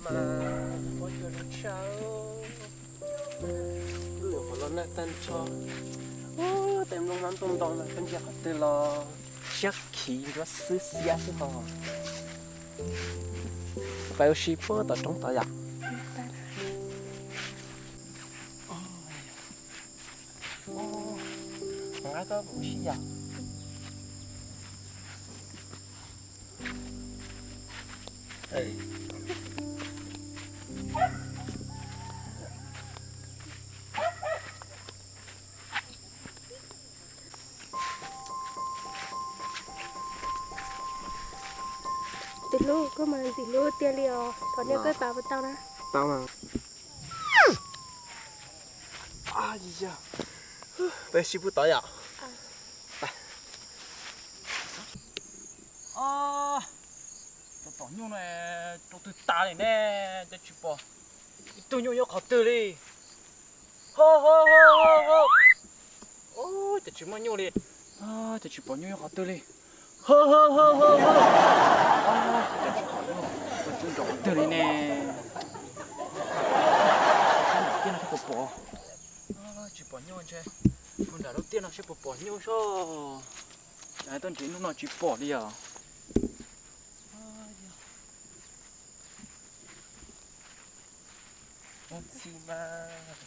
Mas pob cuag lub tshaj, lub nyuam qhuav los nag tag nrho. Ub, tej nplooj hmab nplooj ntoo no peb ntsia qhov twg los siab khiv ntsuab xwb xiab xwb ho. Peb ua si puag tom roob tod yom. Nqa koj mus ua si yom. Tus hlub, koj mas ntxim hlub tiag li os, thov nias koj ib pas puas tau na? Tau mas. Peb sib pub tod yom. Cov tom nyuj no rau twg tas li ne, cas tsis pom ib tug nyuj nyob qhov twg li. Ho ho ho ho ho. Ub, cas tsis muaj nyuj li. Cas tsis pom nyuj nyob qhov twg li. Ho ho ho ho ho. Cas tsis pom nyuj nyob qhov twg li ne. Sab nram tiaj no thiaj pom pom. Tsis pom nyuj ntshe mus nram lub tiaj no seb puas pom nyuj sob. Cas tuaj nrhiav ib hnub no tsis pom li os. Ua txhij mas.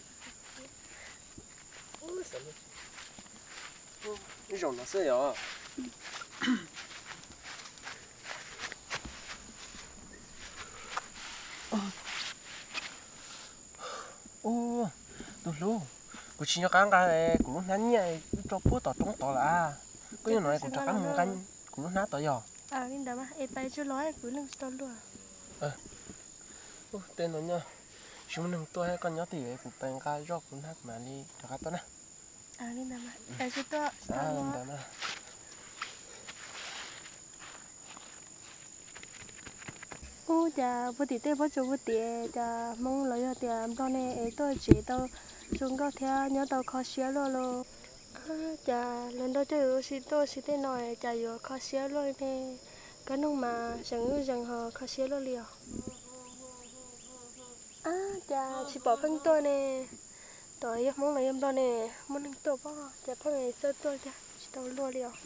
Zaum no xwb yom. Ub, tus hlub, kuv tsis nco qab nqa kuv lub hnab nyiaj wb tso puag tom roob tod lawm. Koj nyob no kuv rov qab mus nqa kuv lub hnab tod yog. Li ntawd mas es pais tsuj los kuv neej tsis tau luaj. Ub, tej no nyob tsis muaj neeg tuaj, koj nyob twj ywm, kuv pais nqa zoj kuv hnab kuv mam li rov qab tuaj na. Li ntawd mas pais tsuj tuaj. Ub, cas puag tim tej pob tsuas puag tim, cas Hmoob los yog tias Nplog ne es tuaj tsev tau zoo nkauj thiab nyob tau kho siab luaj lauj. Cas hluas nraug coj yuav ua si tuaj ua si tej no cas yuav kho siab luaj li ne? Kab noog mas zeem wb zeem ho kho siab luaj li os. Ab, cas tsis pom pheej tuaj ne? Tom yog Hmoob los yog Nplog ne, muaj neeg tuaj pob, cas pheej txawj tuaj tiag, tsis tau luaj li os.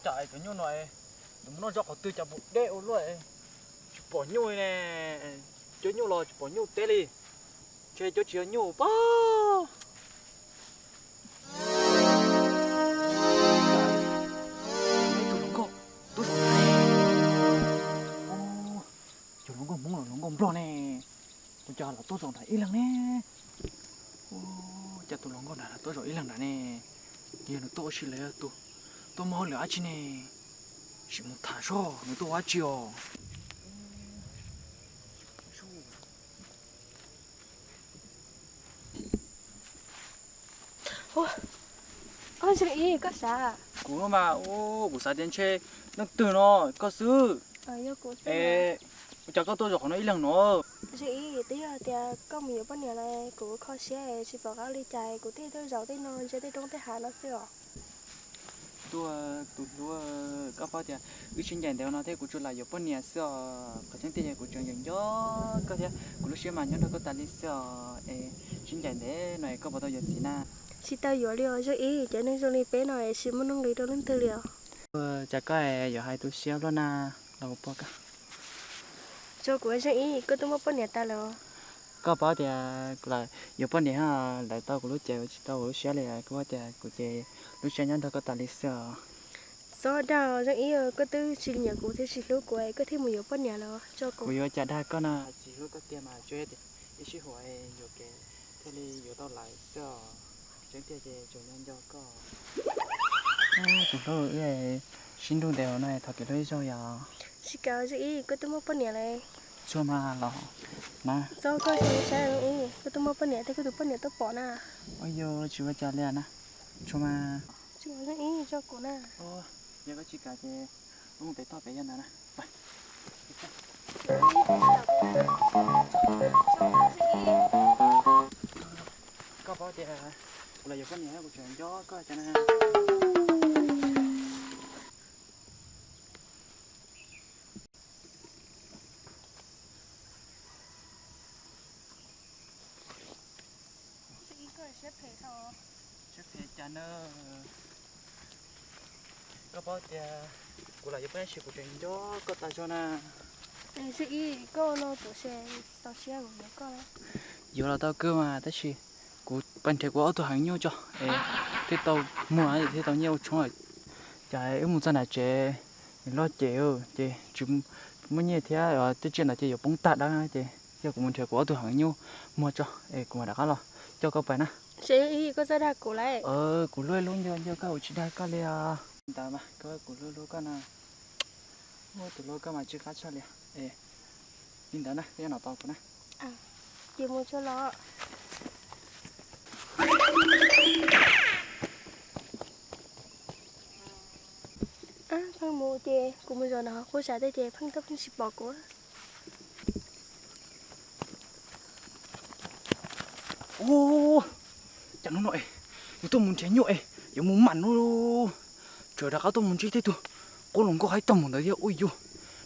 Cas es cov nyuj no, nws mus noj zog qhov twg cas mus deb ua luaj, tsis pom nyuj li ne. Cov nyuj los tsis pom nyuj teb li, ntshe cov tsis yog nyuj pob. Tus hluas nkauj tuaj zaum nrad ne. Yog hluas nkauj Hmoob los hluas nkauj Nplog ne, ua cas los tuaj zaum nrad ib leeg ne? Cas tus hluas nkauj nrad tuaj zaum ib leeg nrad ne? Yog nws tuaj ua si los yog tus tuaj muaj hauj lwm dab tsi ne? Sim mus tham seb nws tuaj ua dab tsi os. Ub, Zeej Ib, koj sav? Kuv mas, kuv xav tias ntshe leej twg no, koj xwb. Es ua cas koj tuaj zaum qhov no ib leeg no? Zeej Ib, twb yog tias koj mus yuav poj niam lawm, kuv kho siab tsis pom qab ua li cas kuv thiaj tuaj zaum tej no ntsia tej roob tej hav no xwb os. Tuaj, tus hlub, koj paub tias wb sib ncaim ntev no thiab kuv tsuas lam yuav poj niam xwb os. Qhov tseeb tiag yog kuv tseem nco nco koj thiab kuv lub siab mas nyob nrog koj tas li xwb os. Es sib ncaim ntev no es koj puas tau yuav txiv na? Tsis tau yuav li os Zeej Ib, cov neeg zoo li peb no es tsis muaj nuj nqis rau leej twg li os. Cas koj yuav hais tu siab luaj na, los kuv pom koj. Tso kuv, Zeej Ib, koj twb muaj poj niam tas lawm. Koj paub tias kuv lam yuav poj niam, lawv tau kuv lub cev tsis tau kuv lub siab li, koj paub tias kuv ces lub siab nyob nrog koj tas li xwb os. Txhob dag Zeej Ib, koj twb tsis nyiam kuv thiab tsis hlub kuv es koj thiaj mus yuav poj niam lawm. Tso kuv, kuv yuav cas dag koj na, tsis hlub koj tiag mas tsuas yog tias ib sij huam yuam kev thiaj li yuav tau lawm xwb os. Tseeb tiag ces tseem nco nco koj. Tus hlub, wb sib nrug ntev no thov kev hlub ib zaug yom. Tsis kam Zeej Ib, koj twb muaj poj niam lawm. Txhua mas los na. Txhob koj zoo li saib Zeej Ib, koj twb muaj poj niam thiab koj tus poj niam tuaj pom na. Ua yog tsis ua cas li na. Txhua mas. Tsis ua Zeej Ib, tso kuv na. Yog koj tsis kam ces wb mus pem toj pem yog ntawd na. Koj paub tias kuv los yuav koj niam kuv tseem nco koj cas na. Siab phem cas na. Koj paub tias kuv lam yuav peb sis kuv tseem nco koj tas zog na. Ib, koj no kuv xav siab yuav koj. Yuav los tau kawg mas tab sis kuv pab nrhiav kuv ob tug heev nyuj tso es thiaj tau muag thiaj tau nyiaj ua tshoob. Cas wb mus txog nram tsev loj ces ces tsis muaj nyiaj thiab tej tsiaj ntawd ces yuav poob tag dawb ces yog kuv mus nrhiav kuv ob tug heev nyuj muag tso es kuv mam rov qab los coj koj pais na. Koj txawj dag kuv lawm. Kuv luaj lub nco nco koj, kuv tsis dag koj li os. Li ntawd mas koj, kuv luaj lub koj na. Tus luaj koj mas tsis qab tshaj li. Li ntawd na, koj nyob no tos kuv na. Ces mus tso los. Pheej mus ces kuv mus zov nov qub sav tej ces pheej tuaj pheej tsis pom kuv. Cas hnub no es yuav tuaj mus nrhiav nyuj es yuav mus mam no, tseem rov qab tuaj mus ntsib tej tug qub hluas nkauj haib tag mus ntawd thiab. Ua yus,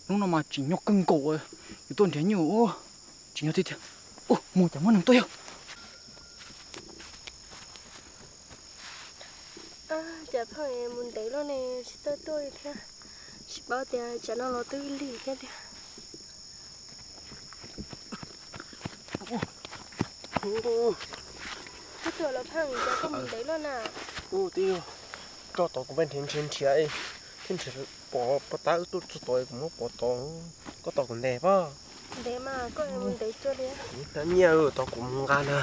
hnub no mas tsim nyog kawg nkaus, yuav tuaj nrhiav nyuj tsim nyog tiag tiag. Mus cas muaj neeg tuaj yog. Cas pheej mus ntev luaj ne, tsis txawj tuaj li thiab. Tsis paub tias tsam no los twb lig thiab tiag. Koj tuaj los Pheej, cas koj mus ntev luaj na? Twb yog rau tod kuv pheej nrhiav nrhiav nrhiav, thiaj nrhiav pom pov tab wb tuaj txog tod kuv muab pov tod. Koj tos kuv ntev pob? Ntev mas koj mus ntev cuag li. Kuv hnab nyiaj tos kuv mus nqa na.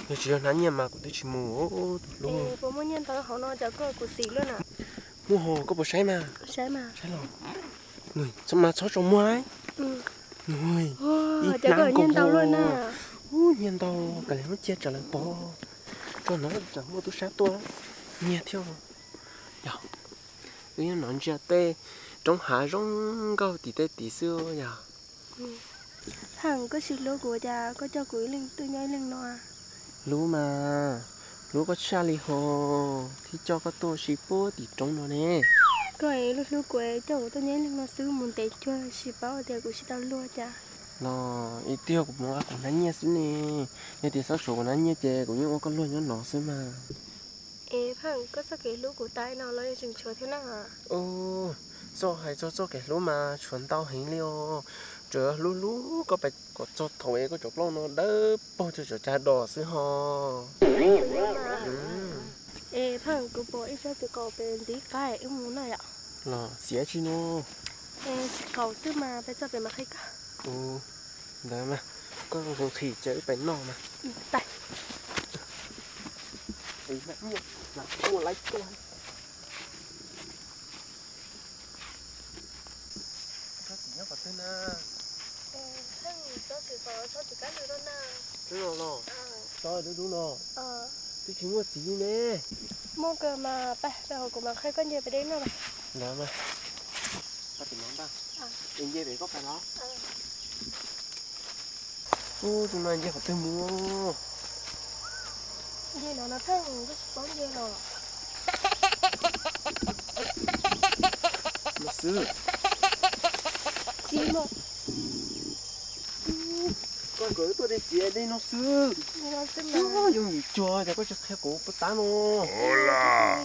Yog tsis yog hnab nyiaj mas kuv twb tsis mus tus hlub. Puas muaj nyiaj ntau hauv no cas koj kuv xim luaj na? Muaj hos, koj puas saib mas? Saib los. Mas txhob tsaus muag lauj. Ib hnab nkaus luaj na. Ub, nyiaj ntau, kav liam muab cia tsam lawv pom. Tso no tsam muaj tub sab tuaj nyiag thiab. Yog, wb nyob no ntsia tej roob hav zoo nkauj tim tej tid xwb yog. Pheej, koj tsis hlub kuv cas koj coj kuv ib leeg tuaj nyob ib leeg no? Hlub mas, hlub koj tshaj li hos thiaj coj koj tuaj ua si puag tim roob no ne. Koj hlub hlub kuv coj kuv tuaj nyob ib leeg no xwb, mus ntev cuag tsis paub tias kuv tsis tau luag cas. Los ib tiag kuv mus nqa kuv hnab nyiaj xwb ne. Yog tias txhob tshuav kuv hnab nyiaj ces kuv yeej ua koj luag nyob no xwb mas. Es Pheej, koj txoj kev hlub kuv tas no los yeej tseem tshuav thiab na? Txoj hais txog txoj kev hlub mas tshuav ntau heev li os. Tsuas yog hlub hlub koj pais kom txog thaum es koj cov plaub no dawb paug cuag cov cag dos xwb hos. Es Pheej, kuv pom ib tsob txiv qaum pem ntxiv qab, wb mus noj yom? Los xiav tsis no. Txiv qaum xwb mas peb txog pem mas qhia koj. Ntawd mas koj nqhis ces wb pais noj mas. Tsob txiv nyob qhov twg na? Tsob txiv qaum, tsob txiv kab lwg no na. Tsob no los? Tsob dub dub no. Twb tsis muaj txiv li ne. Muaj kawg mas, pab peb hauv kuv mam qhia koj nce pem dej noj. Ntawd mas, koj tim no ntag. Es nce pem koj pais los? Ub, tus no nce qhov twg mus? Nce no no Pheej, koj tsis paub nce los? No xwb. Tsis muaj. Koj kom wb tuaj de txiv de no xwb. Yooj yim cuag cas koj tsis qhia kuv puas tab no.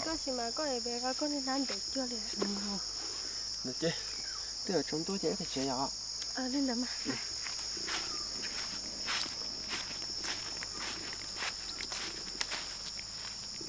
Koj tsis mas koj es peb koj niag hnab ntev cuag li. Ntawd ces twb yuav tsaus ntuj ces wb pais tsev yom. Li ntawd mas.